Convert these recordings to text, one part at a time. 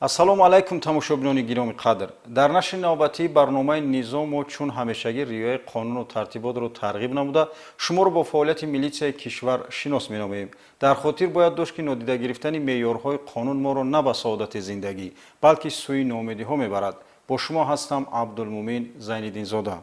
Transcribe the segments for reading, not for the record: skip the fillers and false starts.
Ассалому алайкум, тамошобинони гиромӣ қадр. Дар нашри навбатии барномаи «Низом» мо чун ҳамешагӣ риояи қонуну тартиботро тарғиб намуда, шуморо бо фаъолияти милитсияи кишвар шинос менамоем. Дар хотир бояд дошт, ки нодида гирифтани меъёрҳои қонун моро на ба саодати зиндагӣ, балки сӯи ноумедиҳо мебарад. Бо шумо ҳастам Абдулмумин Зайниддинзода.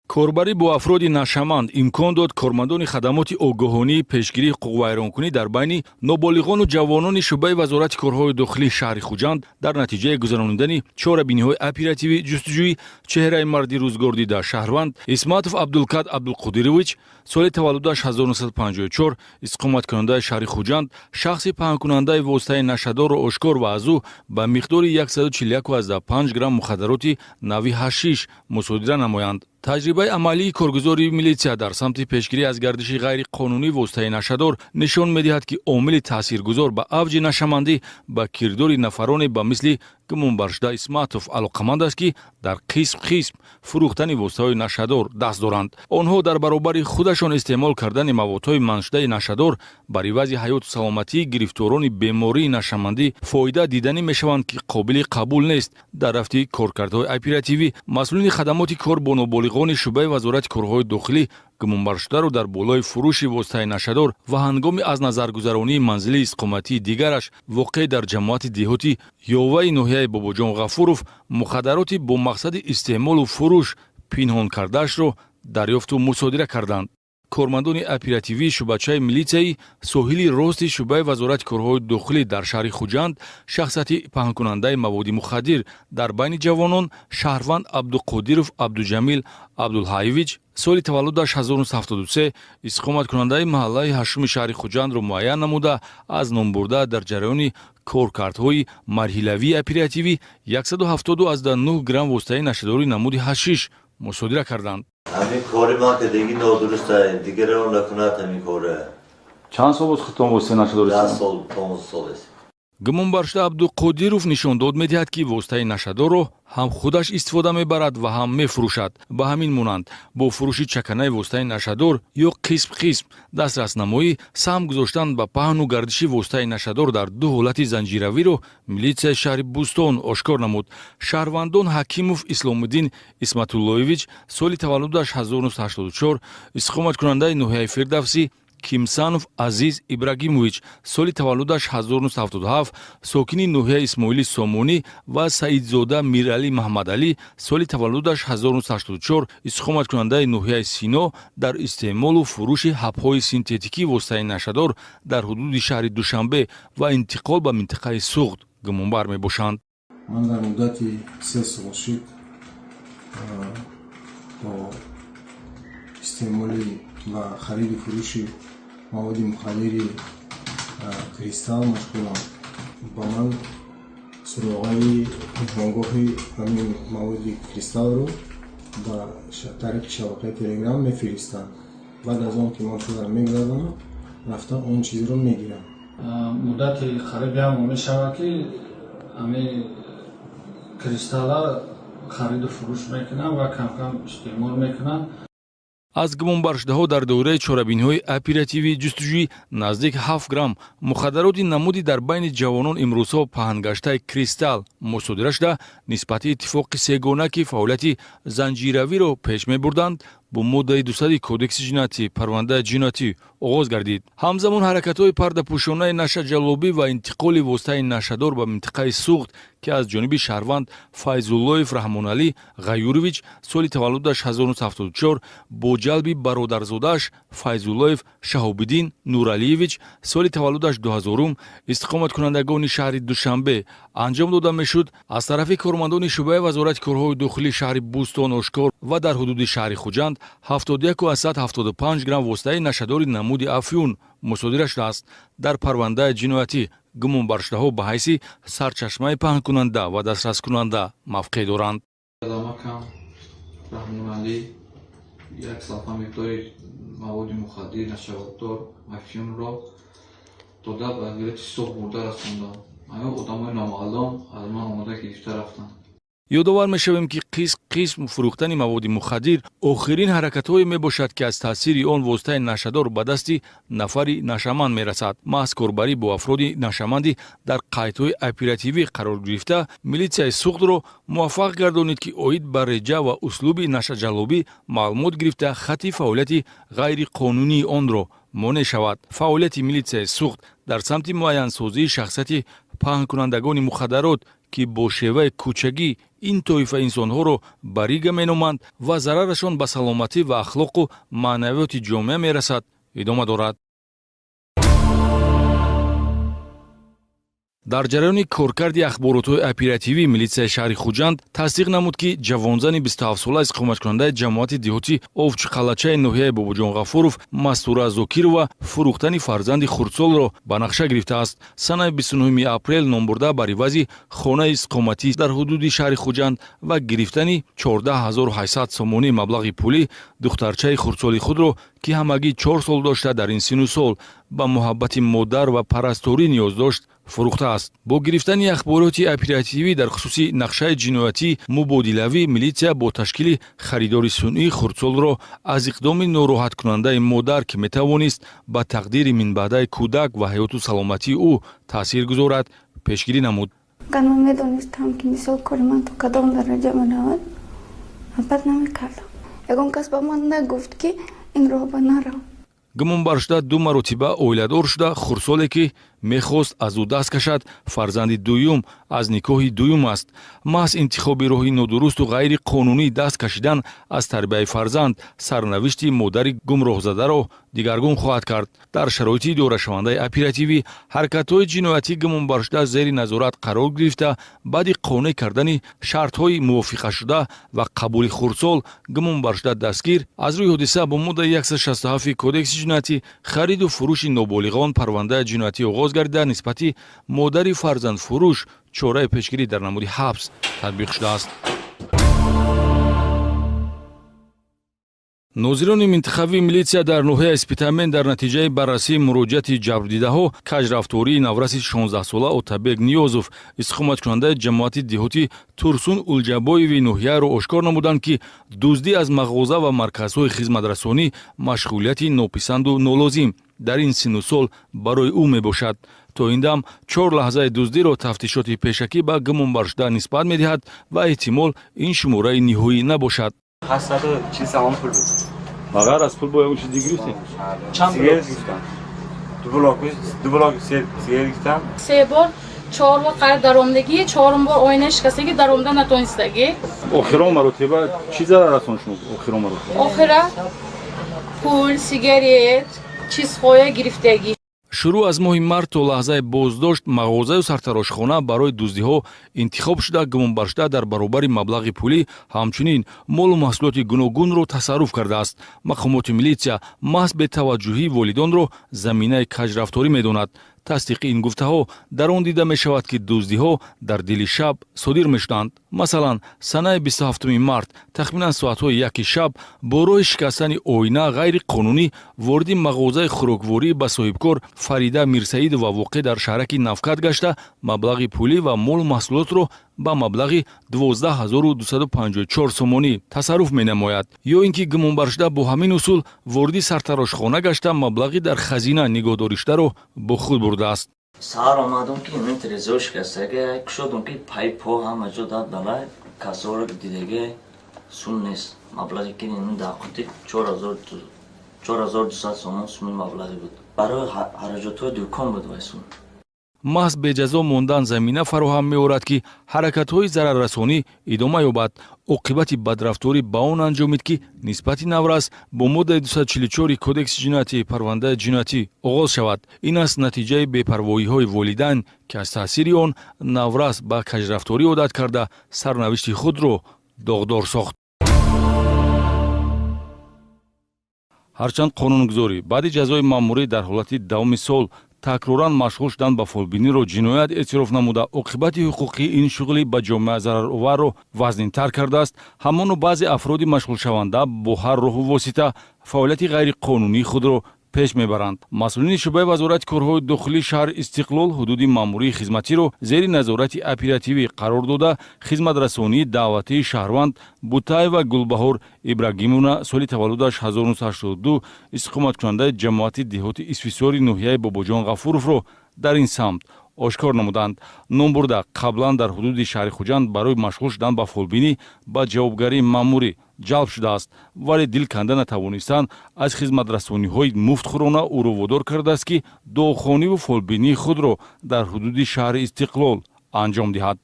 Корбарӣ бо афроди нашъаманд имкон дод кормандони хадамоти огоҳонии пешгирии ҳуқуқвайронкунӣ дар байни ноболиғону ҷавонони шӯъбаи Вазорати корҳои дохилии шаҳри Хуҷанд дар натиҷаи гузаронидани чорабиниҳои оперативӣ ҷустуҷӯӣ чеҳраи марди рӯзгордида, шаҳрванд Исматов Абдулкад Абдулқодирович, соли таваллудаш 1954, истиқоматкунандаи шаҳри Хуҷанд, шахси паҳнкунандаи воситаи нашъадорро ошкор ва аз ӯ ба миқдори 141,5 грамм мухаддароти нави ҳашиш мусодира намоянд. Таҷрибаи амалии коргузори милитсия дар самти пешгирӣ аз гардиши ғайриқонунии воситаи нашъадор нишон медиҳад, ки омили таъсиргузор ба авҷи нашъамандӣ ба кирдори нафароне ба мисли гумонбаршуда Исматов алоқаманд аст, ки дар қисм қисм фурӯхтани воситаҳои нашъадор даст доранд. Онҳо дар баробари худашон истеъмол кардани маводҳои манъшудаи нашъадор бар ивази ҳаёту саломатии гирифторони бемории нашъамандӣ фоида диданӣ мешаванд, ки қобили қабул нест. Дар рафти коркардҳои оперативӣ масъулини хадамоти кор бо ноболиғони шӯъбаи Вазорати корҳои дохилӣ гумонбаршударо дар болои фурӯши воситаи нашъадор ва ҳангоми аз назаргузаронии манзили истиқоматии дигараш, воқеъ дар ҷамоати деҳоти Ёваи ноҳияи Бобоҷон Ғафуров, мухаддароти бо мақсади истеъмолу фурӯш пинҳон кардаашро дарёфту мусодира карданд. Кормандони оперативии шӯъбачаи милитсияи соҳили рости шӯъбаи Вазорати корҳои дохилӣ дар шаҳри Хуҷанд шахсияти паҳнкунандаи маводи мухаддир дар байни ҷавонон, шаҳрванд Абдуқодиров Абдуҷамил Абдулҳаевич, соли таваллудаш 1973, истиқоматкунандаи маҳаллаи ҳаштуми шаҳри Хуҷандро муайян намуда, аз номбурда дар ҷараёни коркардҳои марҳилавии оперативӣ 170,9 грамм воситаи нашъадори намуди ҳашиш мусодира карданд. Ҳамин кори ман ки диги нодуруст, дигаро накунад ҳамин коре. Чанд сол боз худтон воситаи нашъадор? 10 сол, 15 сол аст. Гумонбаршуда Абдуқодиров нишондод медиҳад, ки воситаи нашъадорро ҳам худаш истифода мебарад ва ҳам мефурӯшад. Ба ҳамин монанд, бо фурӯши чаканаи воситаи нашъадор ё қисм қисм дастраснамоӣ саҳм гузоштан ба паҳну гардиши воситаи нашъадор дар ду ҳолати занҷиравиро милитсияи шаҳри Бӯстон ошкор намуд. Шаҳрвандон Ҳакимов Исломиддин Исматуллоевич, соли таваллудаш 1984, истиқоматкунандаи ноҳияи Фирдавсӣ, Кимсанов Азиз Ибрагимович, соли таваллудаш 1977, сокини ноҳияи Исмоили Сомонӣ, ва Саидзода Миралӣ Маҳмадалӣ, соли таваллудаш 1984, истиқоматкунандаи ноҳияи Сино, дар истеъмолу фурӯши ҳабҳои синтетикии воситаи нашъадор дар ҳудуди шаҳри Душанбе ва интиқол ба минтақаи Суғд гумонбар мебошанд. Ман дар муддати 3 сол шид бо истеъмоли ва хариду фурӯши маводи мухаддири кристалл машғулам. Ба ман суроғаи пинҳонгоҳи ҳамин маводи кристаллро ба тариқи шабакаи Телеграм мефиристанд. Баъд аз он ки ман пулро мегардонам, рафта он чизро мегирам. Муддати қариб як моҳ мешавад, ки ҳамин кристалла хариду фурӯш мекунам ва камкам истеъмол мекунам. Аз гумонбаршудаҳо дар доираи чорабиниҳои оперативии ҷустуҷӯӣ наздик 7 грамм мухаддароти намуди дар байни ҷавонон имрӯзҳо паҳнгаштаи кристалл мусодира шуда, нисбати иттифоқи сегона, ки фаъолияти занҷиравиро пеш мебурданд, бо моддаи 200 Кодекси ҷиноятӣ парвандаи ҷиноятӣ оғоз гардид. Ҳамзамон, ҳаракатҳои пардапӯшонаи нашъаҷаллобӣ ва интиқоли воситаи нашъадор ба минтақаи Суғд, ки аз ҷониби шаҳрванд Файзуллоев Раҳмоналӣ Ғаюрович, соли таваллудаш 1974, бо ҷалби бародарзодааш Файзуллоев Шаҳобиддин Нуралиевич, соли таваллудаш 2000, истиқоматкунандагони шаҳри Душанбе, анҷом дода мешуд, аз тарафи кормандони шӯъбаи Вазорати корҳои дохилии шаҳри Бӯстон ошкор ва дар ҳудуди шаҳри Хуҷанд 71,75 грамм воситаи нашъадори намуди афюн мусодира шудааст. Дар парвандаи ҷиноятӣ гумонбаршудаҳо ба ҳайси сарчашмаи паҳнкунанда ва дастраскунанда мавқеъ доранд. Дамакам Раҳмоналӣ як салфа миқдори маводи мухаддир нашъадор афюнро дода, ба вилояти Суғд бурда расондам. Аю одамои номаълум аз ман омода гирифта рафтанд. Ёдовар мешавем, ки қисм қисм фурӯхтани маводи мухаддир охирин ҳаракатҳое мебошад, ки аз таъсири он воситаи нашъадор ба дасти нафари нашъаманд мерасад. Маҳз корбарӣ бо афроди нашъамандӣ дар қайдҳои оперативӣ қарор гирифта милитсияи Суғдро муваффақ гардонид, ки оид ба реҷа ва услуби нашъаҷаллобӣ маълумот гирифта хатти фаъолияти ғайриқонунии онро монеъ шавад. Фаъолияти милитсияи Суғд дар самти муайянсозии шахсияти паҳнкунандагони мухаддарот, ки бо шеваи кӯчагӣ ин тоифа инсонҳоро барига меноманд ва зарарашон ба саломатӣ ва ахлоқу маънавиёти ҷомеа мерасад, идома дорад. Дар ҷараёни коркарди ахборотҳои оперативӣ милитсияи шаҳри Хуҷанд тасдиқ намуд, ки ҷавонзани 27-сола истиқоматкунандаи ҷамоати деҳоти Овчиқалачаи ноҳияи Бобоҷон Ғафуров Мастура Зокирова фурӯхтани фарзанди хурдсолро ба нақша гирифтааст. Санаи 29 апрел номбурда бар ивази хонаи истиқоматӣ дар ҳудуди шаҳри Хуҷанд ва гирифтани 14 800 сомонӣ маблағи пулӣ духтарчаи хурдсоли худро, ки ҳамагӣ 4 сол дошта, дар ин сину сол ба муҳаббати модар ва парасторӣ ниёз дошт, фурӯхтааст. Бо гирифтани ахбороти оперативӣ дар хусуси нақшаи ҷиноятӣ мубодилавӣ милитсия бо ташкили харидори сунъӣ хурдсолро аз иқдоми нороҳаткунандаи модар, ки метавонист ба тақдири минбаъдаи кӯдак ва ҳаёту саломатии ӯ таъсир гузорад, пешгирӣ намуд. Агар ман медонистам, ки мисол кори ман то кадом дараҷа меравад, бад намекардам. Ягон кас ба ман нагуфт, ки ин роҳ ба нарав. Гумонбаршуда ду маротиба оиладор шуда, хурдсоле, ки мехост аз ӯ даст кашад, фарзанди дуюм аз никоҳи дуюм аст. Маҳз интихоби роҳи нодурусту ғайриқонунӣ даст кашидан аз тарбияи фарзанд сарнавишти модари гумроҳзадаро дигаргун хоҳад кард. Дар шароити идорашавандаи оперативӣ ҳаракатҳои ҷиноятӣ гумонбаршуда зери назорат қарор гирифта, баъди қонеъ кардани шартҳои мувофиқашуда ва қабули хурдсол гумонбаршуда дастгир. Аз рӯи ҳодиса бо моддаи 167 Кодекси ҷиноятӣ хариду фурӯши ноболиғон парвандаи ҷиноятӣ оғоз гардида, нисбати модари фарзандфурӯш чораи пешгирӣ дар намуди ҳабс татбиқ шудааст. Нозирони минтақавии милитсия дар ноҳияи Спитамен дар натиҷаи баррасии муроҷиати ҷабрдидаҳо каҷрафтории навраси 16-сола Отабек Ниёзов, истиқоматкунандаи ҷамоати деҳоти Турсун Улҷабоеви ноҳияро ошкор намуданд, ки дуздӣ аз мағоза ва марказҳои хизматрасонӣ машғулияти нописанду нолозим дар ин синну сол барои ӯ мебошад. То ин дам 4 лаҳзаи дуздиро тафтишоти пешакӣ ба гумонбаршуда нисбат медиҳад ва эҳтимол ин шумораи ниҳоӣ набошад. 840 сомон пул буд. Ба ғайр аз пул бо ягон чиз гирифтед? Чанд блок гирифтам? Ду блок сигарет гирифтам. Се бор, 4 бор қариб даромадагӣ, чорум бор оина шикастагӣ, даромада натонистагӣ. Охирон маротиба чӣ зарар расон шумо? Охирон маротиба? Охира пул, сигарет, чизҳоя гирифтагӣ. Шурӯъ аз моҳи март то лаҳзаи боздошт мағозаю сартарошхона барои дуздиҳо интихоб шуда, гумонбаршуда дар баробари маблағи пулӣ ҳамчунин молу маҳсулоти гуногунро тасарруф кардааст. Мақомоти милитсия маҳз бетаваҷҷӯҳии волидонро заминаи каҷрафторӣ медонад. Тасдиқи ин гуфтаҳо дар он дида мешавад, ки дуздиҳо дар дили шаб содир мешуданд. Масалан, санаи 27 март тахминан соатҳои 1 шаб бо роҳи шикастани оина ғайриқонунӣ вориди мағозаи хӯрокворӣ ба соҳибкор Фарида Мирсаидова воқеъ дар шаҳраки Навкат гашта, маблағи пулӣ ва молу маҳсулотро ба маблағи 12 254 сомонӣ тасарруф менамояд. Ё ин ки гумонбаршуда бо ҳамин усул вориди сартарошхона гашта, маблағи дар хазина нигоҳдоришударо бо худ бурдааст. Саҳар омадам, ки ин тирезао шикастага, кушодам, ки пай по ҳама ҷо дад балай, касоро дидаге сум нест. Маблағи ки ин дар қути 4200 сомон суми маблағи буд. Барои хароҷотҳои дукон буд вай сум. Маҳз беҷазо мондан замина фароҳам меорад, ки ҳаракатҳои зараррасонӣ идома ёбад. Оқибати бадрафторӣ ба он анҷомид, ки нисбати наврас бо моддаи 244 Кодекси ҷиноятӣ парвандаи ҷиноятӣ оғоз шавад. Ин аст натиҷаи бепарвоиҳои волидайн, ки аз таъсири он наврас ба каҷрафторӣ одат карда, сарнавишти худро доғдор сохт. Ҳарчанд қонунгузорӣ баъди ҷазои маъмурӣ дар ҳолати давоми сол такроран машғул шудан ба фолбиниро ҷиноят эътироф намуда, оқибати ҳуқуқии ин шуғли ба ҷомеа зарароварро вазнинтар кардааст, ҳамоно баъзе афроди машғулшаванда бо ҳар роҳу восита фаъолияти ғайриқонунии худро пеш мебаранд. Масъулини шӯъбаи Вазорати корҳои дохилии шаҳри Истиқлол ҳудуди маъмурии хизматиро зери назорати оперативӣ қарор дода, хизматрасонии даъватии шаҳрванд Бутаева Гулбаҳор Ибрагимовна, соли таваллудаш 1982, истиқоматкунандаи ҷамоати деҳоти Исфисори ноҳияи Бобоҷон Ғафуровро дар ин самт ошкор намуданд. Номбурда қаблан дар ҳудуди шаҳри Хуҷанд барои машғул шудан ба фолбинӣ ба ҷавобгарии маъмурӣ ҷалб шудааст, вале дил канда натавонистан аз хизматрасониҳои муфтхӯрона ӯро водор кардааст, ки дуохониву фолбинии худро дар ҳудуди шаҳри Истиқлол анҷом диҳад.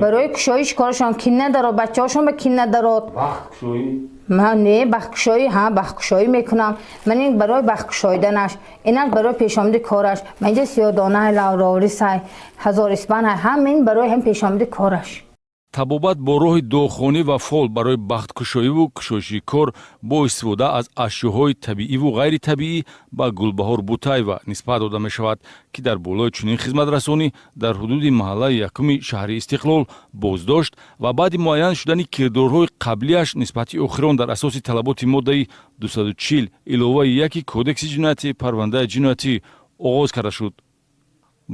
Барои кушоиш корашон кин надарод, бачаҳошон ба кин надарод. Ман не, бахткушоӣ, ҳа, бахткушоӣ мекунам. Ман ин барои бахткушоиданаш, инаш барои пешомади кораш. Ман инҷа сиёдона, лаврорисай, ҳазорисбан, ҳам ин барои ҳам пешомади кораш. Табобат бо роҳи дуохонӣ ва фол барои бахткушоиву кушоиши кор бо истифода аз ашёҳои табииву ғайритабиӣ ба Гулбаҳор Бутаева нисбат дода мешавад, ки дар болои чунин хизматрасонӣ дар ҳудуди маҳаллаи якуми шаҳри Истиқлол боздошт ва баъди муайян шудани кирдорҳои қаблиаш нисбати охирон дар асоси талаботи моддаи 240 иловаи 1 Кодекси ҷиноятӣ парвандаи ҷиноятӣ оғоз карда шуд.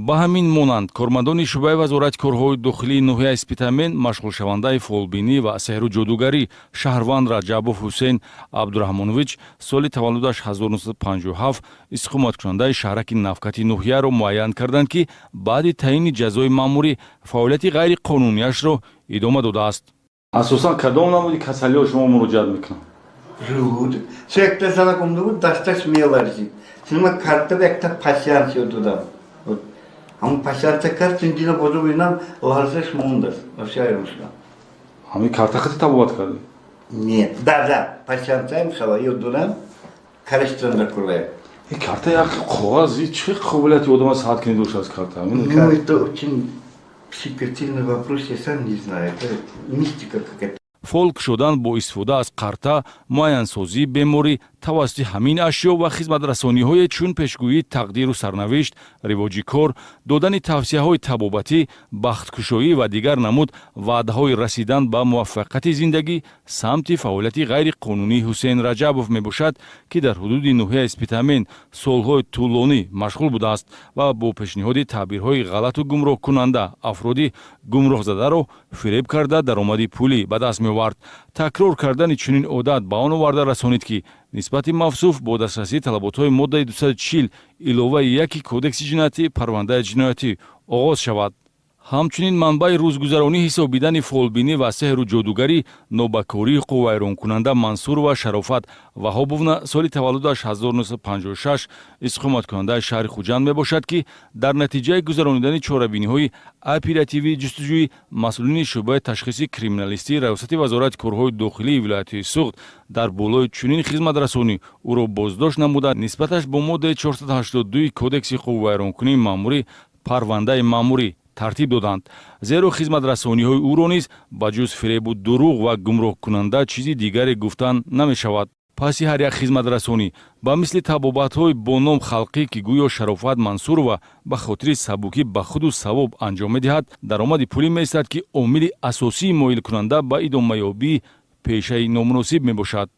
Ба ҳамин монанд, кормандони шӯъбаи Вазорати корҳои дохилии ноҳияи Спитамен машғулшавандаи фолбинӣ ва сеҳру ҷодугарӣ шаҳрванд Раҷабов Ҳусейн Абдураҳмонович, соли таваллудаш 1957, истиқоматкунандаи шаҳраки Навкати ноҳияро муайян карданд, ки баъди таъйини ҷазои маъмурӣ фаъолияти ғайриқонунияшро идома додааст. Асосан кадом намуди касалиҳо шумо муроҷиат мекунанд? Якта занак омда буд, дасташ меларзид. Ман картаба якта пассианс ёд додам. Ҳамун пассианса кард, синҷина бозо бинам, ларзаш мондааст. Вообще айрон шудам. Ҳамин карта хати табобат кардӣ? Нет, да, пассиансаем хава ёд додам, караштанда курлая. Ин карта як коғаз, чӣ қобилияти одама саҳат кунӣ дошт аз карта? Ну, это очень секретный вопрос, я сам не знаю. Это мистика какая-то. Фол кушодан бо истифода аз қарта, муайянсозии беморӣ тавассути ҳамин ашё ва хизматрасониҳое чун пешгӯии тақдиру сарнавишт, ривоҷи кор, додани тавсияҳои табобатӣ, бахткушоӣ ва дигар намуд ваъдаҳои расидан ба муваффақияти зиндагӣ самти фаъолияти ғайриқонунии Ҳусейн Раҷабов мебошад, ки дар ҳудуди ноҳияи Спитамен солҳои тӯлонӣ машғул будааст ва бо пешниҳоди таъбирҳои ғалату гумроҳкунанда афроди гумроҳзадаро фиреб карда даромади пулӣ ба даст меовард. Такрор кардани чунин одат ба он оварда расонид, ки нисбати мавсуф бо дастрасии талаботҳои моддаи 240 иловаи 1 Кодекси ҷиноятӣ парвандаи ҷиноятӣ оғоз шавад. Ҳамчунин манбаи рӯзгузаронӣ ҳисобидани фолбинӣ ва сеҳру ҷодугарӣ нобакории ҳуқуқвайронкунанда Мансурова Шарофат Ваҳобовна, соли таваллудаш 1956, истиқоматкунандаи шаҳри Хуҷанд мебошад, ки дар натиҷаи гузаронидани чорабиниҳои оперативии ҷустуҷӯӣ масъулини шӯъбаи ташхиси криминалистии Раёсати Вазорати корҳои дохилии вилояти Суғд дар болои чунин хизматрасонӣ ӯро боздошт намуда, нисбаташ бо моддаи 482 Кодекси ҳуқуқвайронкунии маъмурӣ парвандаи маъмурӣ тартиб доданд, зеро хизматрасониҳои ӯро низ ба ҷуз фиребу дурӯғ ва гумроҳкунанда чизи дигаре гуфтан намешавад. Паси ҳар як хизматрасонӣ ба мисли табобатҳои бо ном халқӣ, ки гӯё Шарофат Мансурова ба хотири сабукӣ ба худу савоб анҷом медиҳад, даромади пулӣ меистад, ки омили асосии моилкунанда ба идомаёбии пешаи номуносиб мебошад.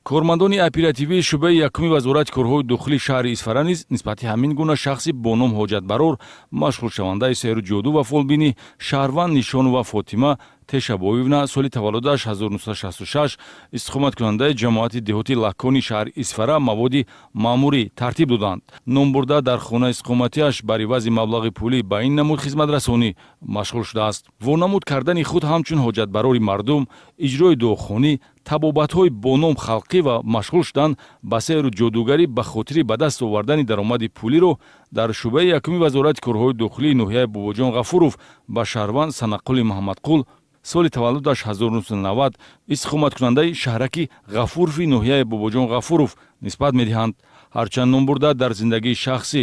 Кормандони оперативии шӯъбаи якуми Вазорати корҳои дохилии шаҳри Исфара низ нисбати ҳамин гуна шахси бо ном Ҳоҷатбарор, машғулшавандаи сеҳру ҷоду ва фолбинӣ шаҳрванд Нишонова Фотима Тешабоевна, соли таваллудаш 1966, истиқоматкунандаи ҷамоати деҳоти Лакони шаҳри Исфара маводи маъмурӣ тартиб доданд. Номбурда дар хонаи истиқоматиаш бар ивази маблағи пулӣ ба ин намуд хизматрасонӣ машғул шудааст. Вонамуд кардани худ ҳамчун ҳоҷатбарори мардум, иҷрои дуохонӣ, табобатҳои бо ном халқӣ ва машғул шудан ба сеҳру ҷодугарӣ ба хотири ба даст овардани даромади пулиро дар шӯъбаи якуми Вазорати корҳои дохилии ноҳияи Бобоҷон Ғафуров ба шаҳрванд Санаққули Муҳаммадқул, соли таваллудаш 1990, истиқоматкунандаи шаҳраки Ғафурови ноҳияи Бобоҷон Ғафуров нисбат медиҳанд. Ҳарчанд номбурда дар зиндагии шахсӣ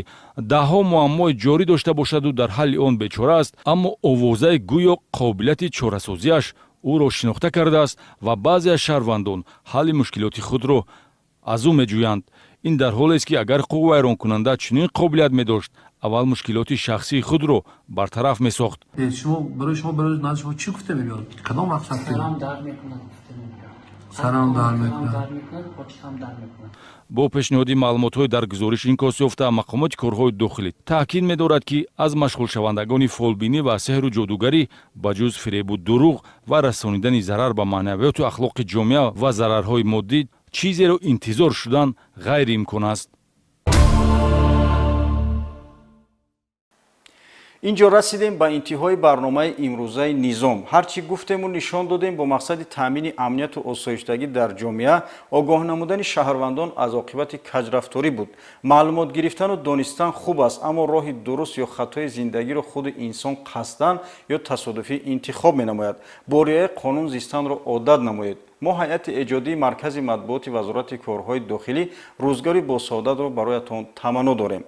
даҳҳо муаммои ҷорӣ дошта бошаду дар ҳалли он бечора аст, аммо овозаи гӯё қобилияти чорасозиаш ӯро шинохта кардааст ва баъзе аз шаҳрвандон ҳалли мушкилоти худро аз ӯ меҷӯянд. Ин дар ҳолест, ки агар ҳуқуқвайронкунанда чунин қобилият медошт, аввал мушкилоти шахсии худро бартараф месохт. Шумо барои шумо барои назди шумо чӣ гуфта мебиёд? Кадом мақсад? Сарам дард мекунад, гуфта мебиёд. Сарам дард мекунад. Бо пешниҳоди маълумотҳои дар гузориш инъикос ёфта, мақомоти корҳои дохилӣ таъкид медорад, ки аз машғулшавандагони фолбинӣ ва сеҳру ҷодугарӣ ба ҷуз фиребу дурӯғ ва расонидани зарар ба маънавиёту ахлоқи ҷомеа ва зарарҳои моддӣ чизеро интизор шудан ғайриимкон аст. Инҷо расидем ба интиҳои барномаи имрӯзаи низом. Ҳарчи гуфтему нишон додем бо мақсади таъмини амнияту осоиштагӣ дар ҷомеа, огоҳ намудани шаҳрвандон аз оқибати каҷрафторӣ буд. Маълумот гирифтану донистан хуб аст, аммо роҳи дуруст ё хатои зиндагиро худи инсон қасдан ё тасодуфӣ интихоб менамояд. Бо риояи қонун зистанро одат намоед. Мо ҳайати эҷодии Маркази матбуоти Вазорати корҳои дохилӣ рӯзгори босаодатро бароятон таманно дорем.